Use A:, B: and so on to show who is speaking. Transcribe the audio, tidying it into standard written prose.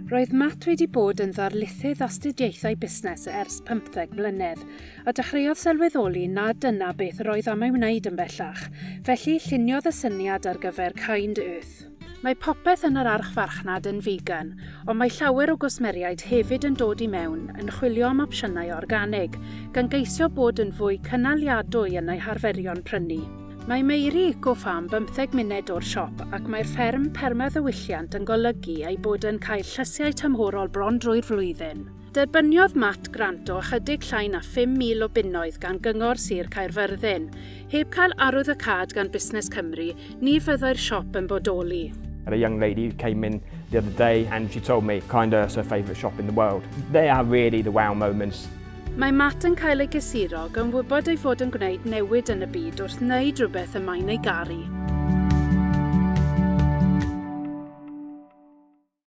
A: Roedd Matt wedi bod yn ddarlithydd astudiaethau busnes ers 15 mlynedd, a dechreuodd sylweddoli nad dyna beth roedd am ei wneud yn bellach, felly lluniodd y syniad ar gyfer Kind Earth. Mae popeth yn yr archfarchnad yn vegan, ond mae llawer o gwsmeriaid hefyd yn dod i mewn yn chwilio am opsiynau organig, gan geisio bod yn fwy cynaliadwy yn eu harferion prynu. Mae Meiri Eco Farm 15 munud o'r siop ac mae'r fferm permaddiwylliant yn golygu ei bod yn cael llysiau tymhorol bron drwy'r flwyddyn. Derbyniodd Matt grant o ychydig llai na 5,000 o bunnoedd gan Gyngor Sir Caerfyrddin. Heb cael arwyddocâd gan Busnes Cymru, ni fyddai'r siop yn bodoli.
B: A young lady came in the other day and she told me Kind Earth's her favourite shop in the world. They are really the wow moments.
A: Mae Matt yn cael ei gysuro gan wybod ei fod yn gwneud newid yn y byd wrth wneud rhywbeth y mae'n ei garu.